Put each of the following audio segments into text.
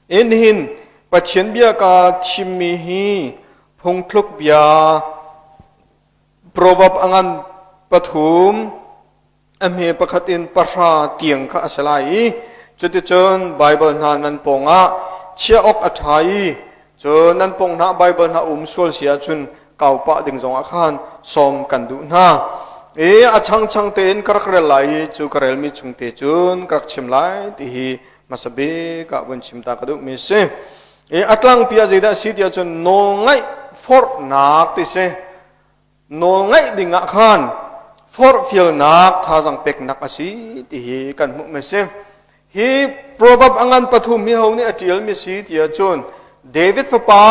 In hin Pathian bia ka chimmi hi phungthluk bia proverb a ngan pathum a hme pakhat in pahra tiang kha a si lai i cuticun Baibal hna nan pawngah chiah awk a ṭha i cun nan pawng hna Baibal hna um sual si ahcun kau pah ding zongah khan sawm kan duh hna. I a changchang tein ka rak rel lai i cu ka relmi chung te cun ka rak chim lai ti hi hmasa bik ah vun chim ta ka duhmi a si. I a tlangpi ah zeidah a si ti ahcun nawlngaih forhnak ti si. Nawlngaih ding ah khan forhfialnak thazaang peknak a si ti hi kan hmuhmi a si. Hi proverb a ngan pathum hi ho nih a ṭialmi si ti ahcun David fapa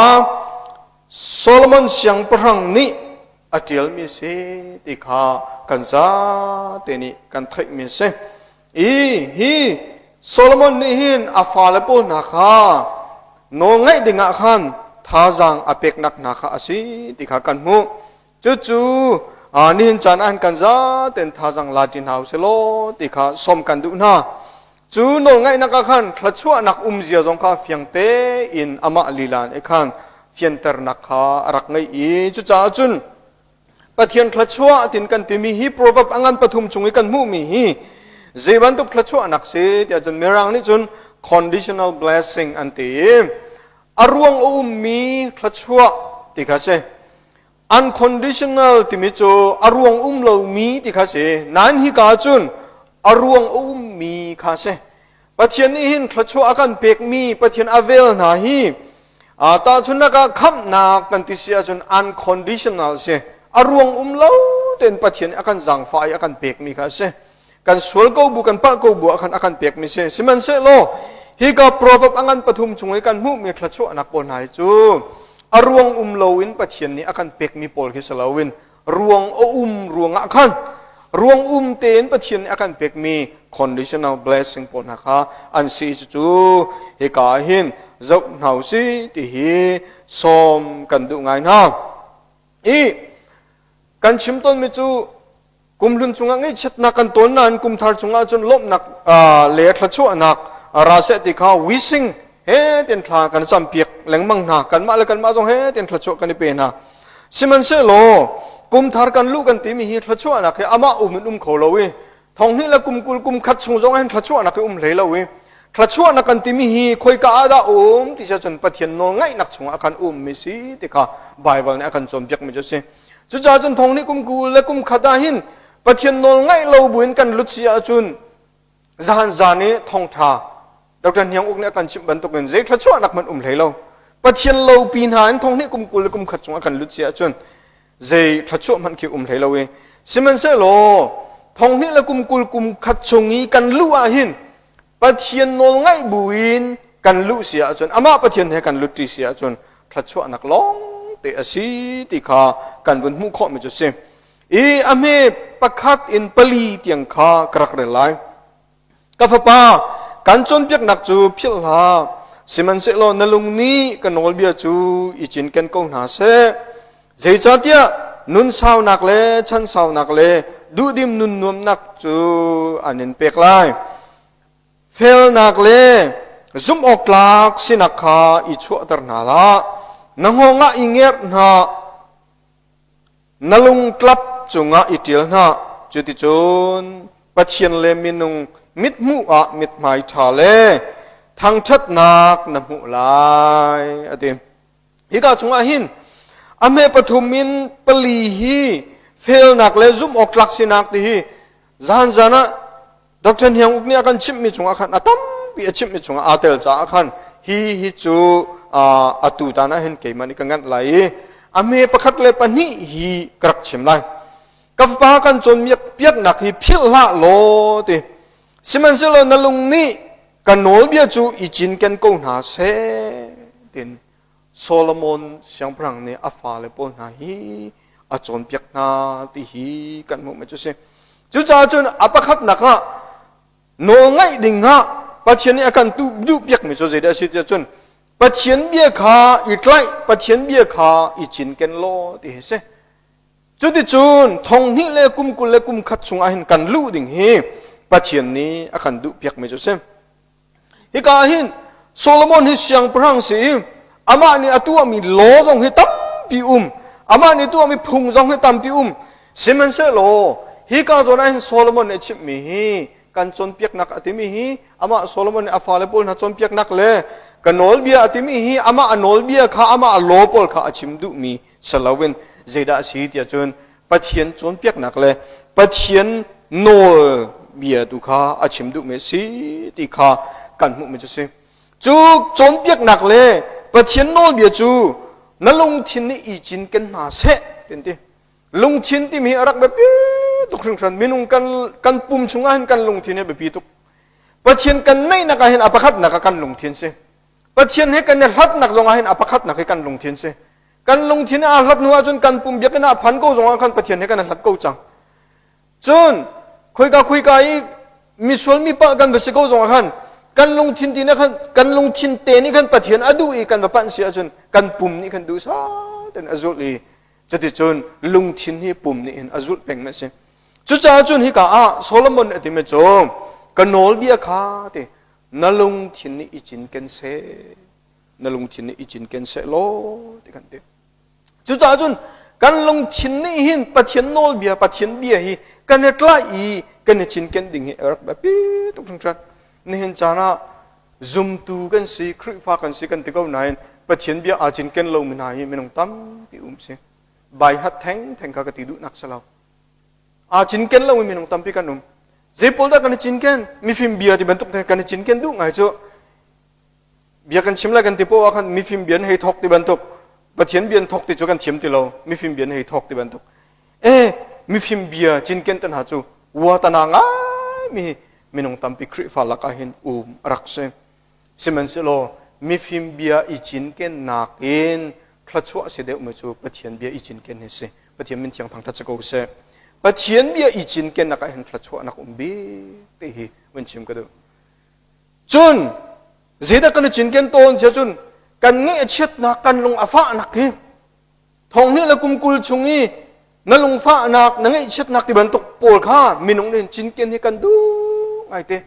Solomon siangpahrang nih a ṭialmi a si ti kha kan zate nih kan theihmi a si. I hi Solomon nih hin a fale pawl hna kha nawlngaih dingah khan thazaang a peknak hna kha a si ti kha kan hmuh. Cucu nihin caan ah kan zaten thazaang la ṭi hna usih law ti kha sawm kan duh hna. Cu nawlngaihnak ah khan thluachuahnak umzia zong kha fiang tein amah lila nih khan fianternak kha a rak ngeih i cucaah cun Pathian thluachuah tin kan timi hi proverb a ngan pathum chung i kan hmuhmi hi zei bantuk thluachuahnak si tiah cun Mirang nih cun conditional blessing an ti i a ruang a ummi thluachuah ti kha si. Unconditional timi cu a ruang um lomi ti kha si. Nain hika cun a ruang a ummi kha si. Pathian nih hin thluachuah a kan pekmi Pathian a vel hna hi tahchunhnak ah khamhnak kan ti si ahcun unconditional si. A ruang um lo tein Pathian nih a kan zaangfah i a kan pekmi kha a si. Kan sual ko bu, kan palh ko bu ah khan a kan pekmi si. Sihmanhsehlaw hika proverb a ngan pathum chung i kan hmuhmi thluachuahnak pawl hna hi cu a ruang um loin Pathian nih a kan pekmi pawl khi si loin ruang a um ruangah khan ruang um tein Pathian nih a kan pekmi conditional blessing pawl hna kha an si. Cucu hika ah hin zoh hna usih ti hi sawm kan duh ngai hna. I kan chim tawnmi cu kumhlun chungah ngaihchiatnak kan tawn nain kumthar chungah cun lawmhnak le thluachuahnak ra seh ti kha wishing he tin thla kan campiak lengmang hna. Kanmah le kanmah zong he tin thluachuah kan i pe hna. Sihmanhsehlaw kumthar kan luh kan timi hi thluachuahnak hi amah um in um kho lo i thonghnih le kum 20 kum khat chung zong hin thluachuahnak hi um hlei lo i thluachuahnak kan timi hi khoika ah dah um ti cun Pathian nawl ngaihnak chungah khan um mi si ti kha Bible nih a kan cawnpiak mi cu a si. Cucaah cun thonghnih kum 20 le kum khat ah hin Pathian nawl ngaih lo buin kan lut si ahcun zahan zan i thawngṭha Dr. Hniang Uk nih a kan chimh bantukin zei thluachuahnak hmanh um hlei lo. Pathian lo pi hna in thonghnih kum 20 le kum khat chung a kan lut si ahcun zei thluachuah hmanh khi um hlei lo i sihmanhsehlaw thonghnih le kum 20 kum khat chung i kan luh ah hin Pathian nawl ngaih buin kan luh si ahcun amah Pathian he kan lut ṭi si ahcun thluachuahnak lawng te a si ti kha kan vun hmuh khawhmi cu si. I a hme pakhat in pali tiang kha ka rak rel lai. Ka fapa, kan cawnpiaknak cu philh hlah, sihmanhsehlaw na lung nih ka nawlbia cu i cinken ko hna seh. Zeicahtiah nun saunak le chan saunak le duhdim nun nuamnak cu an in pek lai. Felnak le zumhawktlak sinak kha i chuahter hna hlah. Na hngawng ah i ngerh hna, na lungtlap cungah i ṭial hna. Cuticun Pathian le minung mithmuh ah mithmai ṭha le thangṭhatnak na hmuh lai, a ti. Hika chungah hin a hme pathum in pali hi felnak le zumh awk tlak sinak ti hi zan zan ah Dr. Hniang Uk nih a kan chimhmi chungah khan a tampi a chimhmi chungah aa tel caah khan hi hi cu atu tan ah hin keimah nih ka nganh lai i a hme pakhat le pahnih hi ka rak chim lai. Ka fapa kan cawnpiak piaknak hi philh hlah law ti. Sihmanhsehlaw na lung nih ka nawlbia cu i cinken ko hna seh tin Solomon siangpahrang nih a fale pawl hna hi a cawnpiak hna ti hi kan hmuh mi cu si. Cucaah cun a pakhatnak ah nawlngaih ding ah Pathian nih a kan duh piak mi cu zeidah a si tiah cun Pathian bia kha i tlaih, Pathian bia kha i cinken law ti hi si. Cuticun thonghnih le kum 20 le kum khat chungah hin kan luh ding hi Pathian nih a kan duh piak mi cu si. Hika ah hin. Solomon hi siangpahrang si i amah nih a tuahmi law zong hi tampi um. Amah nih tuahmi phung zong hi tampi um. Sihmanhsehlaw hika zawn ah hin Solomon nih a chimhmi hi kan cawnpiaknak a timi hi amah Solomon nih a fale pawl hna cawnpiaknak le ka nawlbia a timi hi amah a nawlbia kha amah a law pawl kha a chim duhmi si loin zeidah a si tiah cun Pathian cawnpiaknak le Pathian nawlbia tu kha a chim duhmi a si ti kha kan hmuhmi cu si. Cu cawnpiaknak le Pathian nawlbia cu na lungthin nih i cinken hna seh ti ti. Lungthin timi a rak biapi tuk hringhran. Minung kan kan pum chungah hin kan lungthin hi biapi tuk. Pathian kan neihnak ah hin a pakhatnak ah kan lungthin si. Pathian he kan i hlatnak zong ah hin a pakhatnak hi kan lungthin si. Kan lungthin aa hlat hnu ahcun kan pum biakinn ah phan ko zong ah khan Pathian he kan i hlat ko cang. Cun khoika khoika i misual mi pa kan va si ko zong ah khan kan lungthin ti khan kan lungthin te nih khan Pathian a duh i kan va panh si ahcun kan pum nih khan duhsah tein a zulh i cuticun lungthin hi pum nih hin a zulh peng mi a si. Cucaah cun hika ah Solomon a timi cu ka nawlbia kha ti na lungthin nih i cinken seh na lungthin nih i cinken seh law ti kan ti cucaah cun kan lungthin nih hin Pathian nawlbia Pathian bia hi kan i tlaih i kan i cinken ding hi a rak biapi tuk hringhran nihin caan ah zumtu kan si Khrihfa kan si kan ti ko nain Pathian bia aa cinken lomi hna hi minung tampi um si bai hat theng theng kha ka ti duhnak si lo aa cinken lomi minung tampi kan um zei pawl dah kan i cinken mifim bia ti bantuk kan i cinken duh ngai cu bia kan chim lai kan ti poah khan mifim bia hei thok ti bantuk pathian bia thok ti cu kan thiam ti lo mifim bia hei thok ti bantuk e mifim bia cinken tan ha cu wa tana ngai mi minung tampi Khrihfa lakah hin um rak si Sihmanhsehlaw mifim bia i cinken nakin thluachuah a si deuhmi cu Pathian bia i cinken hi si. Pathian min thiang thangṭhat si ko seh. Pathian bia i cinkennak ah hin thluachuahnak um bik ti hi vun chim ka duh. Cun zeidah kan i cinken tawn sia cun kan ngeih a chiatnak kan lung a fahnak hi thonghnih le kum 20 chung i na lungfahnak na ngaihchiatnak ti bantuk pawl kha minung nih cinken hi kan duh ngaite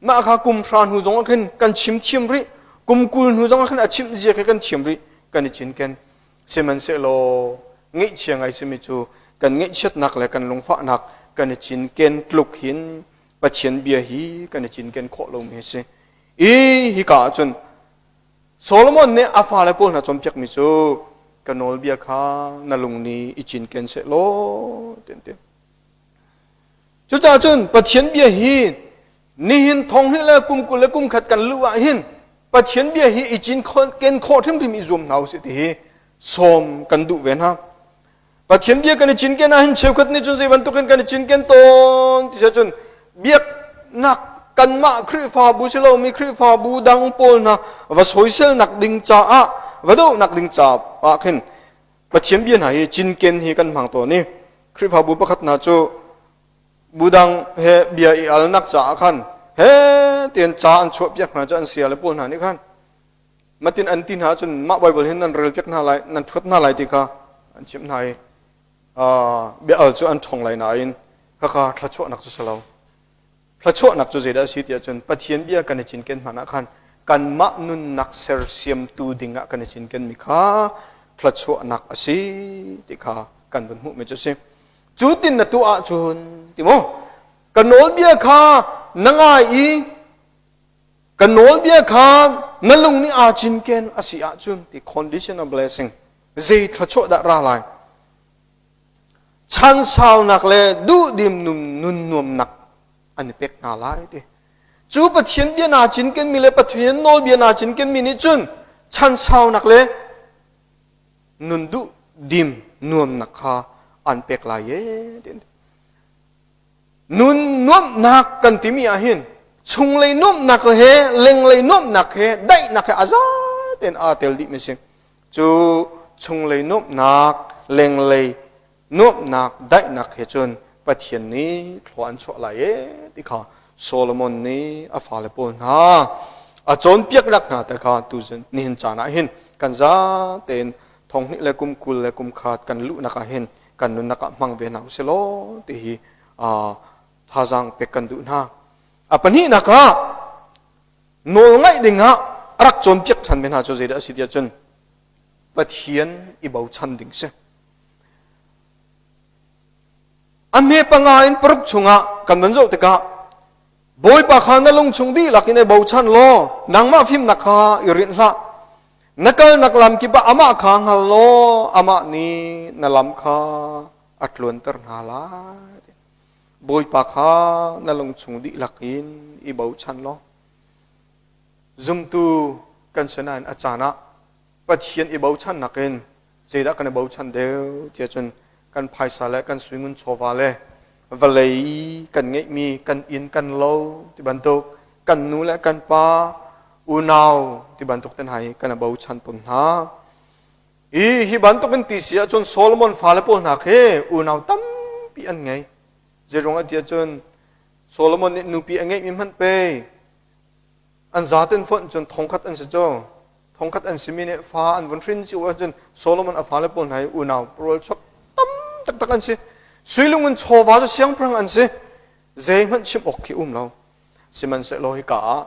mah kha kum hra hnu zong ah khin kan chim thiam rih kum 20 hnu zong ah khin a chimh zia khi kan thiam rih kan i cinken sihmanhsehlaw ngaihchia ngai simi cu kan ngaihchiatnak le kan lungfahnak kan i cinken tluk hin Pathian bia hi kan i cinken khawh lomi a si i hika ah cun Solomon nih a fale pawl hna cawnpiakmi cu ka nawlbia kha na lung nih i cinken seh law ti an ti. Cucaah cun Pathian bia hi nihin thonghnih le kum 20 le kum khat kan luh ah hin Pathian bia hi i cinken khawh hrimhrim i zuam hna usih ti hi sawm kan duh ve hna. Pathian bia kan i cinken ahhin cheukhat nih cun zei bantukin kan i cinken tawn ti cun biaknak kanmah Khrihfabu si lomi Khrihfabu dang pawl hna va soiselnak ding caah va dohnak ding caah khin Pathian bia hna hi cinken hi kan hmang tawn i Khrihfabu pakhat hna cu bu dang he bia i alnak caah khan he tian ca an chuahpiak hna cu an sia le pawl hna nih khan Matin an ti hna ahcun mah Bible hin nan rel piak hna lai, nan ṭhuat hna lai ti kha an chimh hna i bia al cu an ṭhong lai nain khakha thluachuahnak cu si lo. Thluachuahnak cu zeidah a si tiah cun Pathian bia kan i cinken hmanh ah khan kanmah nunnak sersiamtu dingah kan i cinkenmi kha thluachuahnak a si ti kha kan vun hmuhmi cu a si. Cu tin na tuah ahcun ti maw ka nawlbia kha na ngai i Ka nawlbia kha na lung nih aa cinken a si ahcun ti condition of blessing zei thluachuah dah ra lai chan saunak le duhdim nun nuamnak an i pek hna lai ti cu Pathian bia naa cinkenmi le Pathian nawlbia naa cinkenmi nih cun chan saunak le nun duhdim nuamnak kha an pek lai e ti Nun nuamhnak kan timi ah hin chunglei nuamhnak he lenglei nuamhnak he daihnak he a za tein aa tel dihmi si. Cu chunglei nuamhnak, lenglei nuamhnak, daihnak he cun Pathian nih thlua an chuah lai ee ti kha Solomon nih a fale pawl hna a cawnpiaknak hna te kha tu nihin caan ah hin kan za tein thonghnih le kum 20 le kum khat kan luhnak ah hin kan nunnak ah hmang ve hna usih law ti hi thazaang pek kan duh hna. A pahnihnak ah nawlngaih dingah a rak cawnpiak ṭhan mi hna cu zeidah a si tiah cun Pathian i bochan ding si. A hme panga in paruk chungah kan van zoh tikah Bawipa kha na lung chung dihlak in i bochan law nangmah fimnak kha i rinh hlah. Na kalnak lam kip ah amah kha hngal law amah nih na lam kha a tluanter hna lai. Bawipa kha na lung chung dihlak in i bochan law zumtu kan si nain a caan ah Pathian i bochannak in zeidah kan i bochan deuh tiah cun kan phaisa le kan suingun chawva le vawlei kan ngeihmi kan inn kan lo ti bantuk kan nu le kan pa unau ti bantuk te hna hi kan i bochan tawn hna. I hi bantuk in ti si ahcun Solomon fale pawl hna khi unau tampi an ngei. Zeiruang ah tiah cun Solomon nih nupi a ngeihmi hmanh pe an zaten fonh cun thongkhat an si cu thongkhat an simi nih fa an vun hrin cio ahcun Solomon a fale pawl hna hi unau rawl chuak tam taktak an si. Suilung in chawva cu siangpahrang an si. Zeihmanh chim awk khi um lo. Sihmanhsehlaw hika ah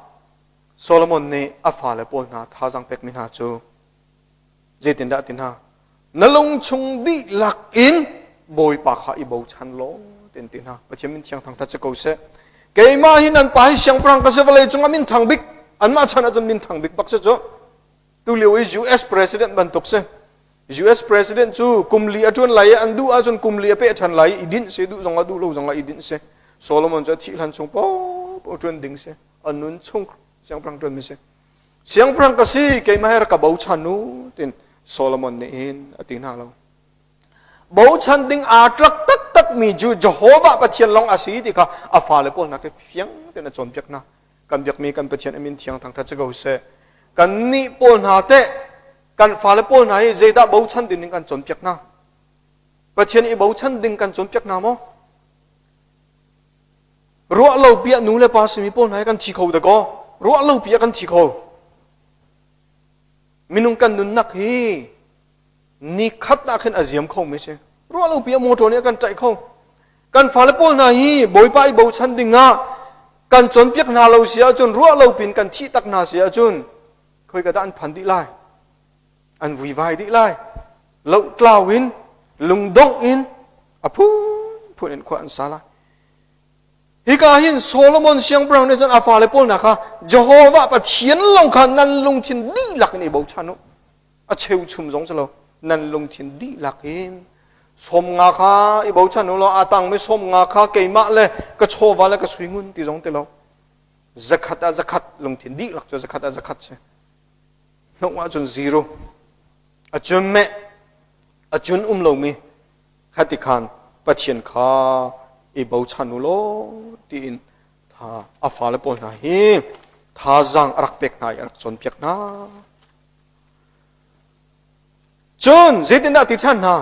Solomon nih a fale pawl hna thazaang pekmi hna cu zeitindah a ti hna? Na lung chung dihlak in Bawipa kha i bochan law tin ti hna. Pathian min thiang thangthat si ko seh. Keimah hi nan pa hi siangpahrang ka si vawlei cungah min thang bik anmah chan ahcun min thang bik bak si cu. Tu lio i US president bantuk si. US president cu kum li a ṭuan lai i an duh ahcun kum li a peh ṭhan lai i dinh si duh zongah duh lo zongah i dinh si. Solomon cu a thih hlan chung paoh ṭuan ding si. A nun chung siangpahrang ṭuan mi si. Siangpahrang ka si, keimah he rak ka bochan u, tin Solomon nih hin a ti hna lo. Bochan ding aa tlak taktakmi cu Jehovah Pathian lawng a si ti kha a fale pawl hna khi fiang tein a cawnpiak hna. Kan biakmi kan Pathian a min thiang thangṭhat si ko seh. Kannih pawl hna teh kan fale pawl hna hi zeidah bochan ding kan cawnpiak hna? Pathian i bochan ding kan cawnpiak hna maw? Ruah lo pi ah nu le pa simi pawl hna hi kan thi kho dakaw. Ruah lo pi ah kan thi kho. Minung kan nunnak hi ni khat ah khin a ziam kho mi si. Ruah lo pi ah motor nih a kan ṭaih kho. Kan fale pawl hna hi Bawipa i bochan ding ah kan cawnpiak hna lo si ahcun ruah lo pin kan thih tak hna si ahcun khoi ka dah an phan dih lai. An vuivai dih lai. Lohtlau in lungdongh in a phunphun in khua an sa lai. Hika hin Solomon siangpahrang nih cun a fale pawl hna kha Jehovah Pathian lawng kha nan lungthin dihlak in i bochan u. A cheuchum zong si lo. Nan lungthin dihlak in 50 kha i bochan u law a tangmi 50 kha keimah le ka chawva le ka suingun ti zong ti lo. Zakhat ah zakhat lungthin dihlak cu zakhat ah zakhat si. Hnuk ahcun zero. A cun meh a cun um lomi khati khan Pathian kha i bochan u law tiin tha a fale pawl hna hi thazaang a rak pek hna i a rak cawnpiak hna. Cun zeitindah ti ṭhan hna?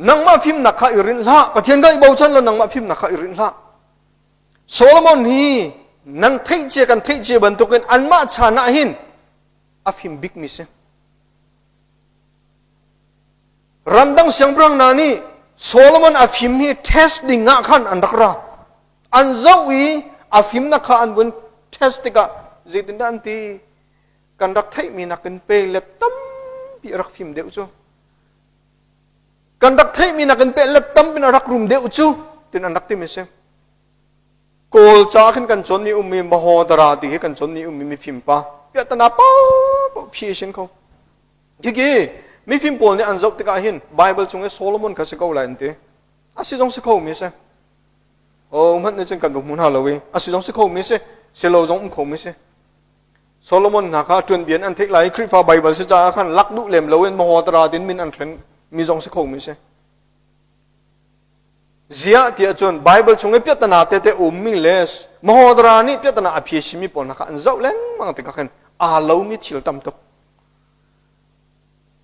Nangmah fimnak kha i rinh hlah. Pathian kha i bochan law nangmah fimnak kha i rinh hlah. Solomon hi nan theih cia kan theih cia bantukin anmah chan ah hin a fim bikmi si. Ramdang siangpahrang hna nih Solomon a fim hi test ding ah khan an rak ra. An zoh i a fimnak kha an vun test tikah zeitindah an ti? Kan rak theihmi nakin pe let tampi a rak fim deuh cu. Kan rak theihmi nakin pe let tampi a rak rum deuh cu tin an rak timi si. Kawl ca khin kan cawnmi ummi Mahodara ti hi kan cawnmi ummi mifim pa piahtana paoh phi sin kho. Khiki mifim pawl nih an zoh tikah hin Bible chung i Solomon kha si ko lai an ti. A si zong si kho mi si. Oh hmanh nih cun kan va hmu hna lo i a si zong si kho mi si, si lo zong um kho mi si. Solomon hna kha tuanbia an theih lai i Khrihfa Bible si caah khan lak duh lem loin Mahodara tin min an thlen mi zong si kho mi si. Ziah tiah cun Bible chung i piahtana tete ummi le Mahodara nih piahtana a phiasimi pawl hna kha an zoh lengmang tikah khin aa lomi thil tam tuk.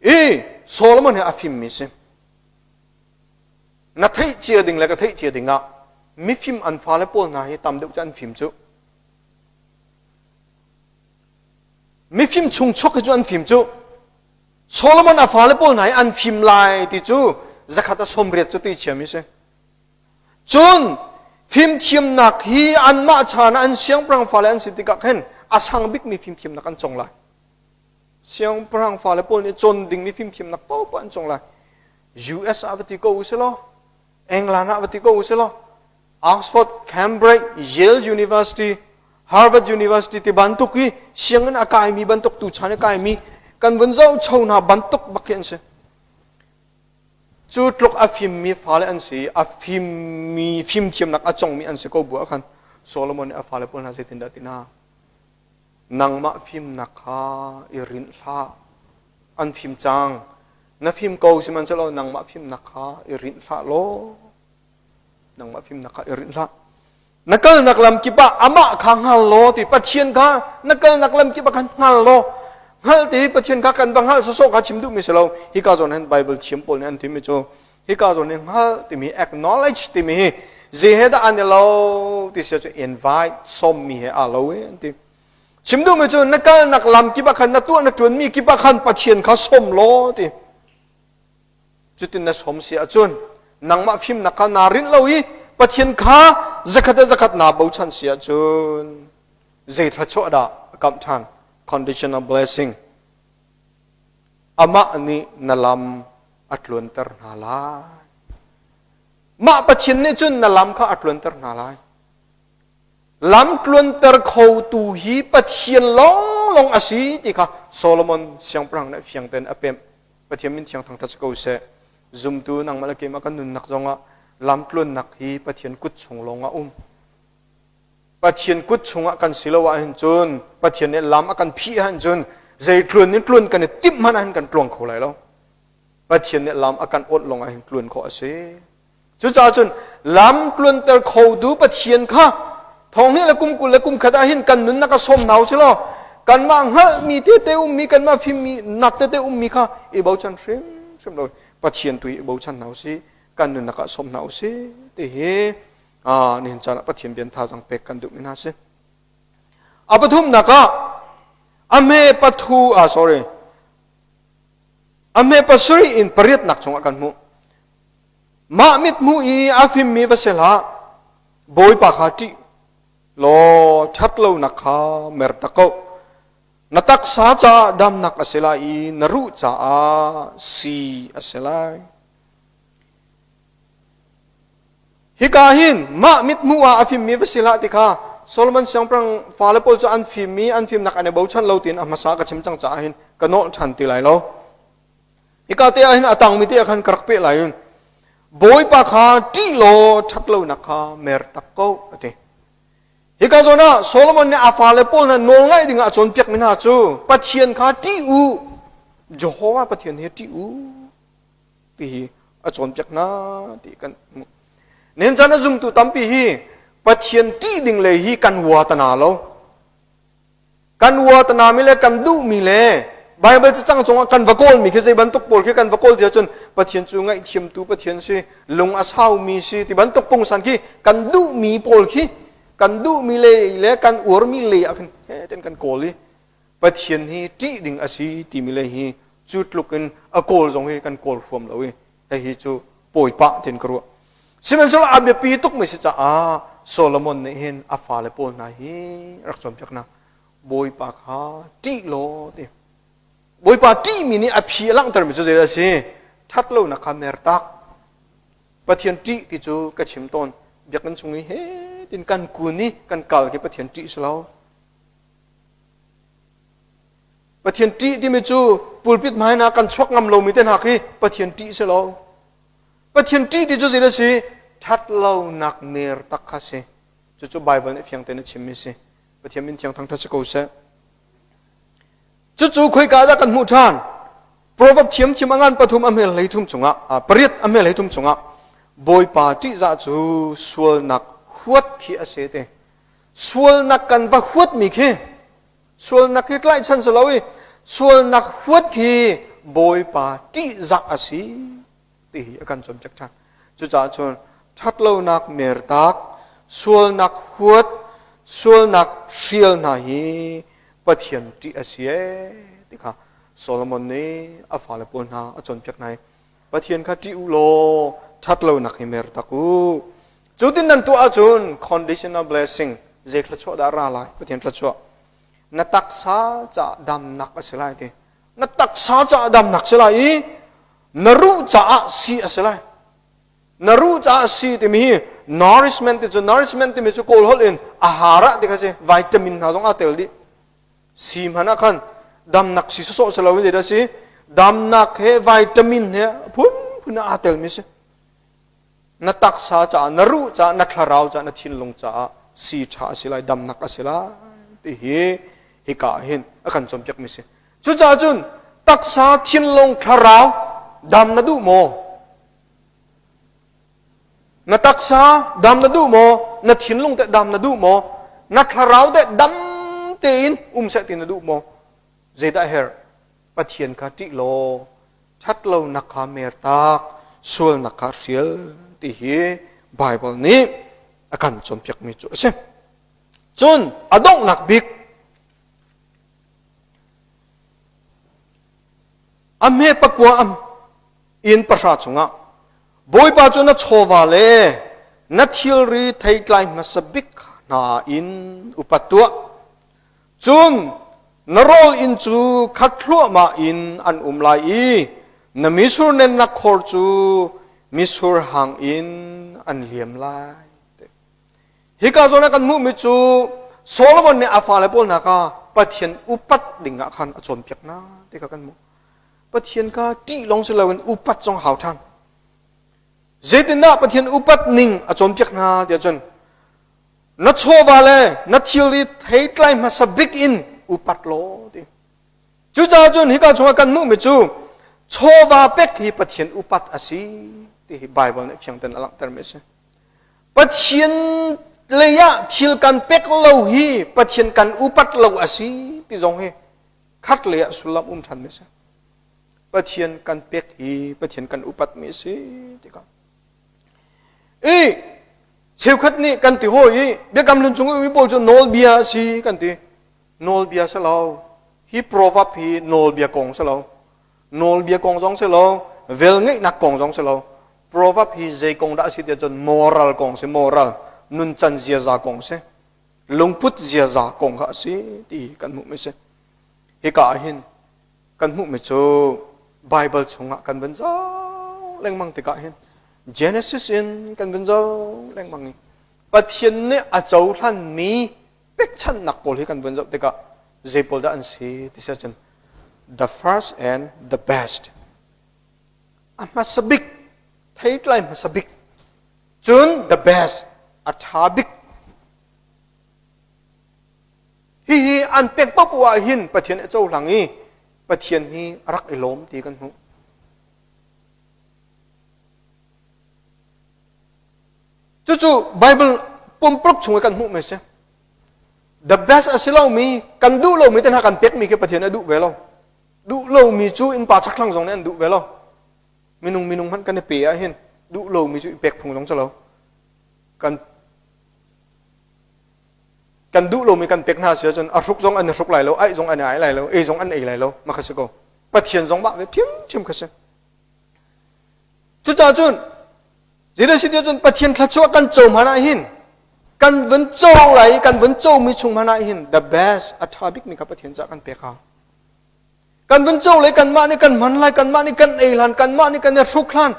I Solomon hi a fimmi si. Na theih cia ding le ka theih cia ding ah mifim an fale pawl hna hi tam deuh cu an fim cu. Mifim chung chuak hi cu an fim cu. Solomon a fale pawl hna hi an fim lai ti cu zakhat a 80 cu ti chiami si. Cun fimthiamnak hi anmah chan ah an siangpahrang fale an si tikah khin a sang bikmi fimthiamnak an cong lai. Siangpahrang fale pawl nih cawn dingmi fimthiamnak paohpaoh an cong lai. US ah va ti ko usih law, England ah va ti ko usih law, Oxford, Cambridge, Yale University, Harvard University ti bantuk hi sianginn a kaimi bantuk tuchan a kaimi kan vun zohcho hna bantuk bak hi an si. Cu tluk a fimmi fale an si, a fimmi fimthiamnak a congmi an si ko bu ah khan Solomon nih a fale pawl hna zeitindah ti hna? Nangmah fimnak kha i rinh hlah. An fim cang. Na fim ko sihmanhsehlaw nangmah fimnak kha i rinh hlah law nangmah fimnak kha i rinh hlah. Na kalnak lam kip ah amah kha hngal law ti Pathian kha na kalnak lam kip ah khan hngal law hngal ti Pathian kha kan va hngalh sawsawh kha chim duhmi si lo. Hika zawn hin Bible thiam pawl nih an timi cu hika zawn hi hngalh timi acknowledge timi hi zei he dah an i lo ti si cu invite sawmmi he aa lo e an ti. Chim duhmi cu na kalnak lam kip ah khan na tuah na ṭuanmi kip ah khan Pathian kha sawm law ti. Cutin na sawm si ahcun nangmah fimnak kha naa rinh lo i Pathian kha zakhat le zakhat naa bochan si ahcun zei thluachuah dah a kamh ṭhan? Conditional blessing. Amah nih na lam a tluanter hna lai. Mah Pathian nih cun na lam kha a tluanter hna lai. Lam tluanter khotu hi Pathian lawnglawng a si ti kha Solomon siangpahrang nih fiang tein a pemh. Pathian min thiang thangṭhat si ko seh. Zumtu nangmah le keimah kan nunnak zongah lam tluannak hi Pathian kut chung lawng ah um. Pathian kut chungah kan si lo ahhin cun Pathian nih lam a kan phih ahhin cun zei tluan in tluan kan i timh hmanh ahhin kan tluang kho lai lo. Pathian nih lam a kan awnh lawng ahhin tluan khawh a si. Cucaah cun lam tluanter khotu Pathian kha thonghnih le kum 20 le kum khat ah hin kan nunnak a sawm hna u sih law kanmah hngalhmi tete ummi kanmah fimmi nak tete ummi kha i bochan hrimhrim lo Pathian tu i bochan hna u sih kan nunnak ah sawm hna u sih ti hi nihin caan ah Pathian bian thazaang pek kan duhmi hna si. A pathumnak ah a hme pathu ah sorry a hme pasarih in pariatnak chungah kan hmuh. Mah mithmuh i a fimmi va si hlah. Bawipa kha ṭih law ṭhat lonak kha mer tak ko. Na taksa caah damnak a si lai i na ruh caah sii a si lai. Hika hin mah mithmuh ah a fimmi va si hlah ti kha Solomon siangpahrang fale pawl cu an fimmi an fimnak an i bochan lo tiin a hmasa ka chim cang caah hin ka nawlh ṭhan ti lai lo. Hika te ah hin a tangmi te ah khan ka rak peh lai. Bawipa kha ṭih law ṭhat lonak kha mer tak ko a ti. Hika zawn ah Solomon nih a fale pawl hna nawl ngaih dingah a cawnpiakmi hna cu Pathian kha ṭih u, Jehovah Pathian hi ṭih u ti hi a cawnpiak hna ti kan hmuh. Nihin caan a zumtu tampi hi Pathian ṭih ding le hi kan hua ta na lo. Kan uatanami le kan duhmi le Baibal cacang cungah kan va kawlmi khi zei bantuk pawl khi kan va kawl ti ahcun Pathian cu ngaihthiamtu Pathian si, lung a saumi si ti bantuk pungsan khi kan duhmi pawl khi kan duhmi le le kan uarmi le ah khin ten kan kawl i Pathian hi ṭih ding a si timi le hi cu tluk in a kawl zong hi kan kawl huam lo i hihi cu pawipah tin ka ruah. Sihmanhsehlaw a biapi tukmi si caah Solomon nih hin a fale pawl hna hi rak cawnpiak hna. Bawipa kha ṭih law ti. Bawipa ṭihmi nih a phi a langhtermi cu zeidah a si? Ṭhat lonak kha mertak. Pathian ṭih ti cu ka chim tawn. Biakinn chung i he tin kan kun i kan kal khi Pathian ṭih si lo. Pathian ṭih timi cu pulpit hmai na kan chuak ngam lomi te hna khi Pathian ṭih si lo. Pathian ṭih ti cu zei a si? Ṭhat lonak mer tak kha si. Cucu Baibal nih fiang tein a chimmi si. Pathian min thiang thangṭhat si ko seh. Cucu khoika dah kan hmuh ṭhan? Proverb thiamthiam a ngan pathum a hmel 13 chungah, pariat a hmel 13 chungah Bawipa ṭihzah cu sualnak huat khi a si te. Sualnak kan va huatmi khi Sualnak hi tlaihchan si lo i sualnak huat hi Bawipa ṭihzah a si ti hi a kan cawnpiak ṭhan. Cucaah cun ṭhatlonak mertak, sualnak huat, sualnak hrial hna hi Pathian ṭih a si ee ti kha Solomon nih a fale pawl hna a cawnpiak hna i Pathian kha ṭih u law ṭhatlonak hi mertak u. Cutin nan tuah ahcun conditional blessing zei thluachuah dah ra lai? Pathian thluachuah. Na taksa caah damnak a si lai ti. Na taksa caah damnak si lai i na ruh caah si a si lai. Na ruh caah si timi hi nourishment ti cu nourishment timi cu kawl holh in ahara ti kha si vitamin hna zong aa tel dih. Si hmanh ah khan damnak si sawsawh si loin zeidah si damnak he vitamin he phunphun aa telmi si. Na taksa caah, na ruh caah, na thlarau caah, na thinlung caah si ṭha a si lai, damnak a si lai ti hi hika ah hin a kan cawnpiakmi si. Cucaah cun taksa, thinlung, thlarau dam na duh maw? Na taksa dam na duh maw? Na thinlung teh dam na duh maw? Na thlarau teh dam tein um seh ti na duh maw? Zeidah a herh? Pathian kha ṭih law ṭhatlonak kha mertak, sualnak kha hrial ti hi Baibal nih a kan cawnpiakmi cu a si. Cun a donghnak bik a hme pakua inn pahra chungah Bawipa cu na chawva le na thilri theitlai hmasa bik hna in upat tuah. Cun na rawl inn cu khat thluahmah in an um lai i na misur nennak khor cu misur hang in an liam lai. Hika zawn ah kan hmuhmi cu Solomon nih a fale pawl hna kha Pathian upat ding ah khan a cawnpiak hna ti kha kan hmuh. Pathian kha ṭih lawng si loin upat zong hau ṭhan. Zeitindah Pathian upat ning a cawnpiak hna tiah cun na chawva le na thilri theitlai hmasa bik in upat law ti. Cucaah cun hika chungah kan hmuhmi cu chawva pek hi Pathian upat a si ti hi Baibal nih fiang tein a langhtermi a si. Pathian lei ah thil kan pek lo hi Pathian kan upat lo a si ti zong hi khat lei ah sullam um ṭhanmi a si. Pathian kan pek hi Pathian kan upatmi a si tikah. I cheukhat nih kan ti hawi i biakam hlun chung i mi pawl cu nawlbia a si kan ti. Nawlbia si lo. Hi proverb hi nawlbia kong si lo. Nawlbia kong zong si lo. Velngeihnak kong zong si lo. Proverb hi zei kong dah a si tiah cun moral kong si, moral nuncan ziaza kong si. Lungput ziaza kong kha a si ti kan hmuhmi si. Hika ah hin kan hmuhmi cu Bible chungah kan van zoh lengmang tikah hin Genesis in kan van zoh lengmang i Pathian nih a cohlanmi pekchanhnak pawl hi kan van zoh tikah zei pawl dah an si ti si ahcun the first and the best a hmasa bik theitlai hmasa bik cun the best a ṭha bik Hihi an pek paoh ah hin Pathian a cohlang i Pathian hi a rak i lawm ti kan hmuh. Cucu Bible pumpuluk chung i kan hmuhmi a si. The best a si lomi, kan duh lomi te hna kan pekmi khi Pathian a duh ve lo. Duh lomi cu innpa chakthlang zong nih an duh ve lo. Minung minung hmanh kan i pe ahhin duh lomi cu i pek phung zong si lo. Kan Kan duh lomi kan pek hna si ahcun a hruk zong an i hruk lai lo, aih zong an i ai lai lo, ei zong an ei lai lo, mah kha si ko. Pathian zong mah ve ṭhiamṭhiam kha si. Cucaah cun zeidah si tiah cun Pathian thluachuah kan co hmanh ah hin kan vun co lai i kan vun comi chung hmanh ah hin the best a ṭha bikmi kha Pathian caah kan pek hau. Kan vun co le kanmah nih kan hman lai, kanmah nih kan ei hlan, kanmah nih kan i hruk hlan,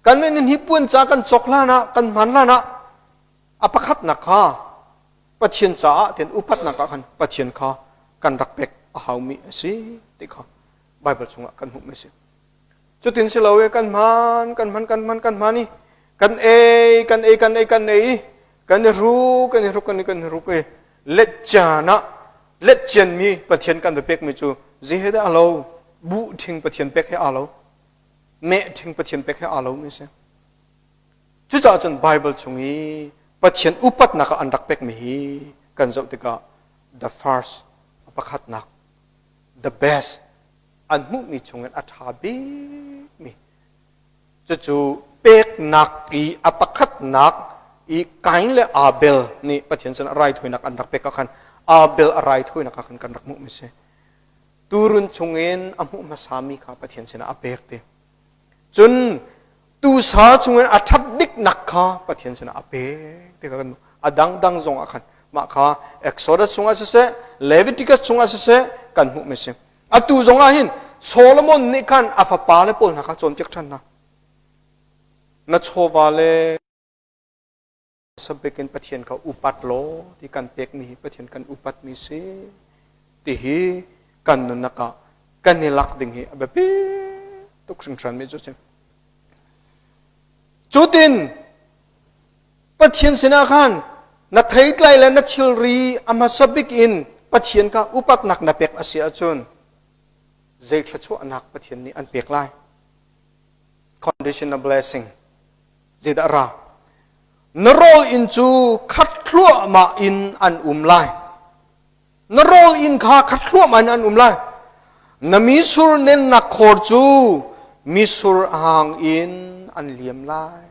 kanmah nih hnipuan ca kan cawk hlan ah, kan hman hlan ah A pakhatnak kha Pathian caah tian upatnak ah khan Pathian kha kan rak pek a haumi a si ti kha Baibal chungah kan hmuhmi a si. Cutin si lo i kan hman, kan hman, kan hman, kan hman i kan ei, kan ei, kan ei, kan ei i kan i hruk, kan i hruk, kan i kan i hruk i letcian ah letcianmi Pathian kan va pekmi cu zei he dah a lo? Buh ṭhing Pathian pek he aa lo. Meh ṭhing Pathian pek he aa lomi a si. Cucaah cun Baibal chung i Pathian upatnak ah an rak pekmi hi kan zoh tikah the first a pakhatnak the best an hmuhmi chungin a ṭha bikmi cucu peknak i a pakhatnak i Kain le Abel nih Pathian sinah raithawinak an rak pek ah khan Abel a raithawinak ah khan kan rak hmuhmi si. Tuurun chungin a hmuh hmasami kha Pathian sinah a pek ti. Cun tuusa chungin a ṭhat biknak kha Pathian sinah a pek ti kha kan a dangdang zong ah khan Mah kha Exodus chungah siseh, Leviticus chungah siseh kan hmuhmi si. Atu zong ah hin Solomon nih khan a fapa le pawl hna kha cawnpiak ṭhan hna. Na chawva le sabik in Pathian kha upat law ti kan pekmi hi Pathian kan upatmi si ti hi kan nunnak ah kan i lak ding hi a biapi tuk hringhranmi cu a si. Cutin Pathian sinah khan na theitlai le na thilri a hmasa bik in Pathian kha upatnak na pek a si ahcun zei thluachuahnak Pathian nih an pek lai? Conditional blessing. Zeidah ra? Na rawl inn cu khat thluahmah in an um lai. Na rawl inn kha khat thluahmah in an um lai. Na misur nennak khor cu misur hang in an liam lai.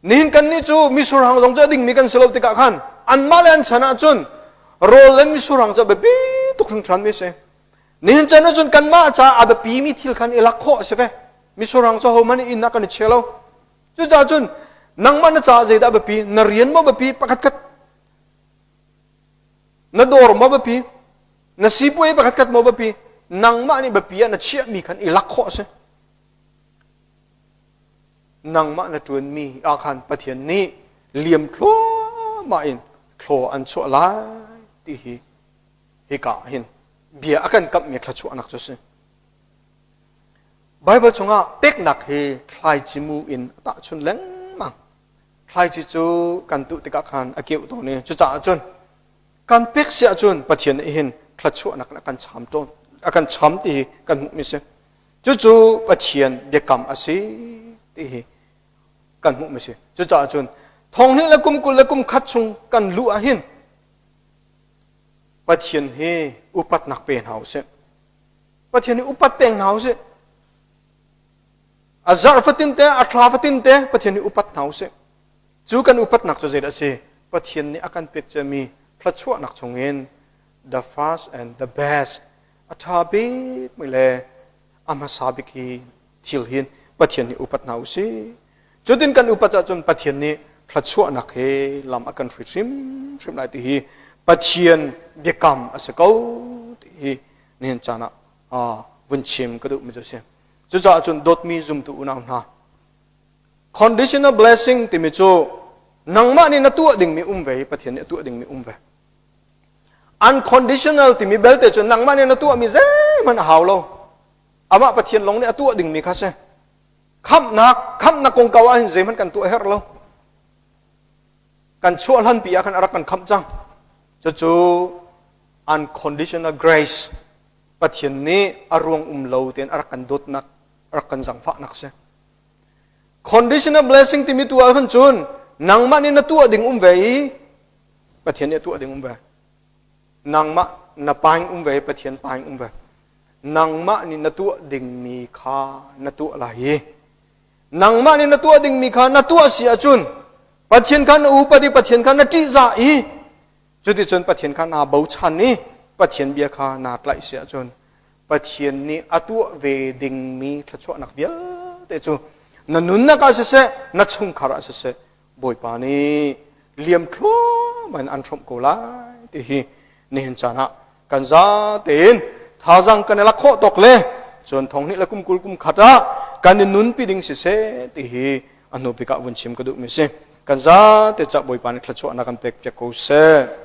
Nihin kan nih cu misur hang zong cu a dingmi kan si lo tikah khan anmah le an chan ahcun rawl le misur hang cu a biapi tuk hringhran mi a si. Nihin chan ahcun kanmah caah a biapimi thil khan i lak khawh a si ve. Misurang cu hohmanh inn ah kan i chia lo. Cucaah cun nangmah na caah zeidah biapi? Na rian maw biapi? Pakhat khat. Na dawr maw biapi? Na sipuai pakhat khat maw biapi? Nangmah nih biapi ah na chiahmi khan i lak khawh a si. Nangmah na ṭuanmi ah khan Pathian nih liam thluahmah in thlaw an chuah lai ti hi hika ah hin bia a kan kamhmi thluachuahnak cu a si. Baibal chungah peknak hi thlaici mu in a tahchun lengmang. Thlaici cu kan tuh tikah khan a keuh tawn i cucaah cun kan pek si ahcun Pathian nih hin thluachuahnak a kan cham tawn a kan cham ti hi kan hmuhmi si. Cucu Pathian biakam a si ti hi kan hmuhmi si. Cucaah cun thonghnih le kum 20 le kum khat chung kan luh ah hin Pathian hi upatnak pe hna usih. Pathian hi upat peng hna usih. A zarh fatin te, a thla fatin te Pathian hi upat hna usih. Cu kan upatnak cu zeidah a si? Pathian nih a kan pek ciami thluachuahnak chungin the first and the best a ṭha bikmi le a hmasa bik hi thil hin Pathian nih upat hna usih. Cutin kan upat ahcun Pathian nih thluachuahnak he lam a kan hruai hrimhrim lai ti hi Pathian biakam a si ko ti hi nihin caan ah vun chim ka duhmi cu a si. Cucaah cun dawtmi zumtu unau hna conditional blessing timi cu nangmah nih na tuah dingmi um ve i Pathian nih a tuah dingmi um ve. Unconditional timi belte cu nangmah nih na tuahmi zeihmanh a hau lo. Amah Pathian lawng nih a tuah dingmi kha si. Khamhnak, khamhnak kongkau ah hin zeihmanh kan tuah herh lo. Kan chuah hlanpi ah khan a rak kan khamh cang. Cucu unconditional grace Pathian nih a ruang um lo tein a rak kan dawtnak, a rak kan zangfahnak si. Conditional blessing timi tu ah khan cun nangmah nih na tuah ding um ve i Pathian nih a tuah ding um ve. Nangmah na paing um ve Pathian paing um ve. Nangmah nih na tuah dingmi kha na tuah lai i nangmah nih na tuah dingmi kha na tuah si ahcun Pathian kha na upat i Pathian kha na ṭihzah i cuticun Pathian kha naa bochan i Pathian bia kha naa tlaih si ahcun Pathian nih a tuah ve dingmi thluachuahnak vialte cu na nunnak ah siseh na chungkhar ah siseh Bawipa nih liam thluahmah in an hrawmh ko lai ti hi nihin caan ah kan za tein thazaang kan i lak khawh tawk le cun thong hnih le kum 20 kum khat ah kan i nunpi ding siseh ti hi a hnu bik ah vun chim ka duhmi si kan za te ca Bawipa nih thluachuahnak kan pek piak ko seh.